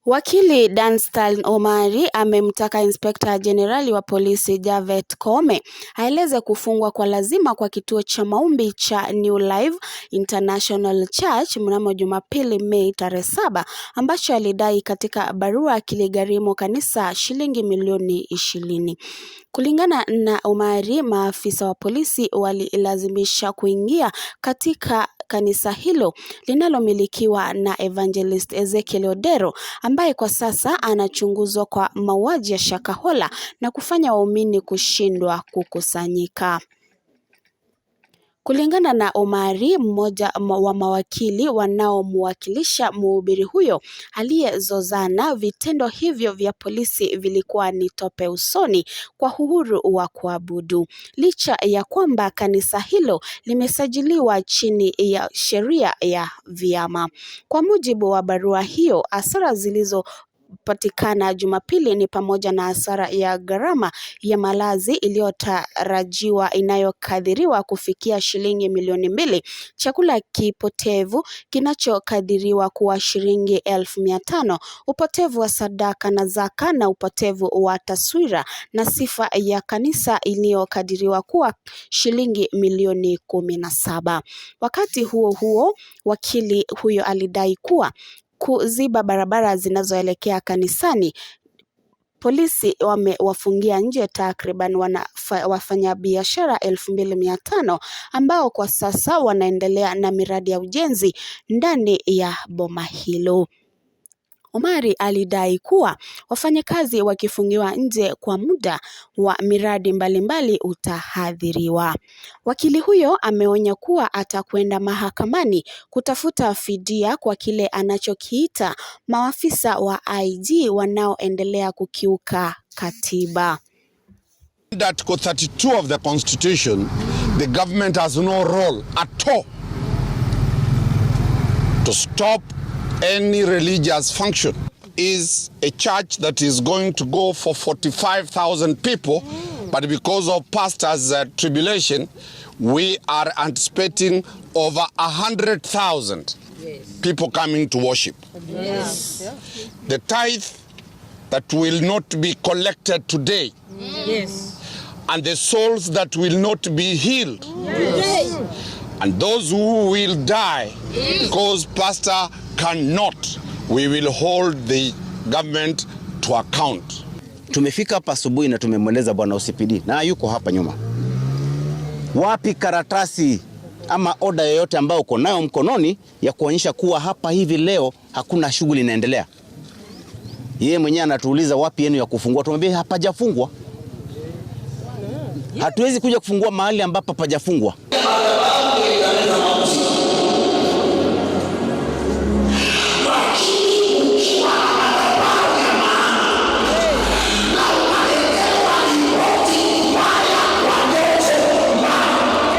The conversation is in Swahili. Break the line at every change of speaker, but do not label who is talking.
Wakili Danstan Omari amemtaka Inspekta Jenerali wa Polisi Japhet Koome aeleze kufungwa kwa lazima kwa kituo cha maombi cha New Life International Church mnamo Jumapili, Mei tarehe 7, ambacho alidai katika barua kiligharimu kanisa shilingi milioni 20. Kulingana na Omari, maafisa wa polisi walilazimisha kuingia katika kanisa hilo linalomilikiwa na Evangelist Ezekiel Odero, ambaye kwa sasa anachunguzwa kwa mauaji ya Shakahola na kufanya waumini kushindwa kukusanyika. Kulingana na Omari, mmoja wa mawakili wanaomwakilisha mhubiri huyo aliyezozana, vitendo hivyo vya polisi vilikuwa ni tope usoni kwa uhuru wa kuabudu, licha ya kwamba kanisa hilo limesajiliwa chini ya sheria ya vyama. Kwa mujibu wa barua hiyo, hasara zilizopatikana Jumapili ni pamoja na hasara ya gharama ya malazi iliyotarajiwa inayokadiriwa kufikia shilingi milioni 2, chakula kipotevu kinachokadiriwa kuwa shilingi 500,000, upotevu wa sadaka na zaka na upotevu wa taswira na sifa ya kanisa iliyokadiriwa kuwa shilingi milioni 17. Wakati huo huo, wakili huyo alidai kuwa kuziba barabara zinazoelekea kanisani, polisi wamewafungia nje takriban wafanyabiashara 2500 ambao kwa sasa wanaendelea na miradi ya ujenzi ndani ya boma hilo. Omari alidai kuwa wafanyakazi wakifungiwa nje kwa muda wa miradi mbalimbali utahadhiriwa. Wakili huyo ameonya kuwa atakwenda mahakamani kutafuta fidia kwa kile anachokiita maafisa wa IG wanaoendelea kukiuka katiba.
Article 32 of the Constitution, the government has no role at all to stop any religious function. Is a church that is going to go for 45,000 people, but because of pastor's tribulation, we are anticipating over 100,000 people coming to worship. The tithe that will not be collected today and the souls that will not be healed and those who will die because pastor cannot, we will hold the government to account.
Tumefika hapa asubuhi na tumemweleza bwana OCPD na yuko hapa nyuma. Wapi karatasi ama oda yoyote ambayo uko nayo mkononi ya kuonyesha kuwa hapa hivi leo hakuna shughuli inaendelea? Yeye mwenyewe anatuuliza wapi yenu ya kufungua, tumwambia hapajafungwa. Hatuwezi kuja kufungua mahali ambapo hapajafungwa.